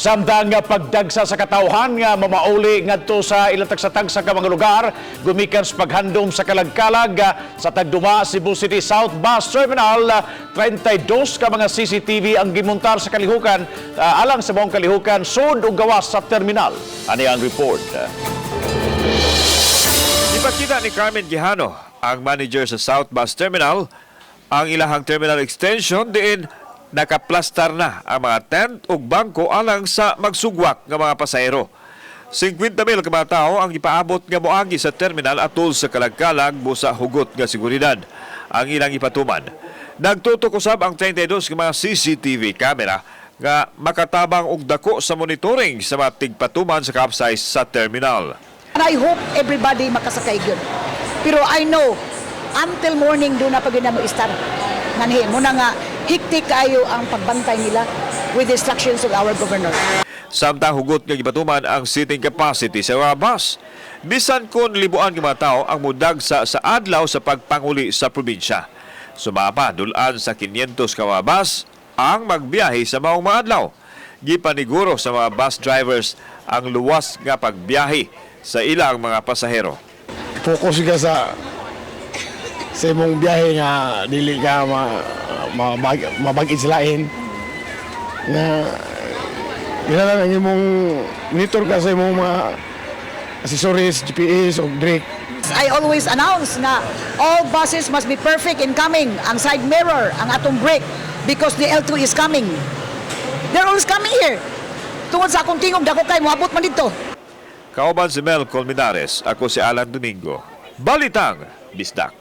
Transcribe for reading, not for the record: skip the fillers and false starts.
Samtang nga pagdagsa sa katawhan nga mamauli ngadto sa ilang tagsa-tagsa ka mga lugar gumikan sa paghandom sa kalagkalag sa Tagduma, Cebu City South Bus Terminal, 32 ka mga CCTV ang gimontar sa kalihukan alang sa buong kalihukan sud ug gawas sa terminal. Ani ang report. Ipakita ni Carmen Gihano, ang manager sa South Bus Terminal, ang ilahang terminal extension diin nakaplastar na ang mga tent ug bangko alang sa magsugwak nga mga pasahero. 50 mil ka mga tao ang ipaabot nga moagi sa terminal atol sa kalagkalag busa hugot nga seguridad ang ilang ipatuman. Nagtutok usab ang 32 ka mga CCTV camera nga makatabang og dako sa monitoring sa mga tigpatuman sa capsize sa terminal. And I hope everybody makasakay gyud. Pero I know until morning duna pa gyud na mo istar. Nganhi mao na nga hectic kaayo ang pagbantay nila with the instructions of our governor. Samtang hugot nga gipatuman ang seating capacity sa mga bus. Bisan kon libuan nga mga tao ang mudagsa sa adlaw sa pagpanguli sa probinsya. Sumapa dulan sa 500 ka mga bus ang magbiyahe sa maong mga adlaw. Gipaniguro sa mga bus drivers ang luwas nga pagbiyahe sa ilang mga pasahero. Focus ka sa imong biyahe nga dili ka mabag-id sa lain nga kinahanglan ang imong monitor ka sa imong mga accessories, GPS o brake. I always announce na all buses must be perfect in coming. Ang side mirror, ang atong brake, because the L2 is coming. They're always coming here. Tungod sa akong tingog, dako kay moabot man dito. Kauban si Mel Colmenares, ako si Alan Domingo. Balitang Bisdak.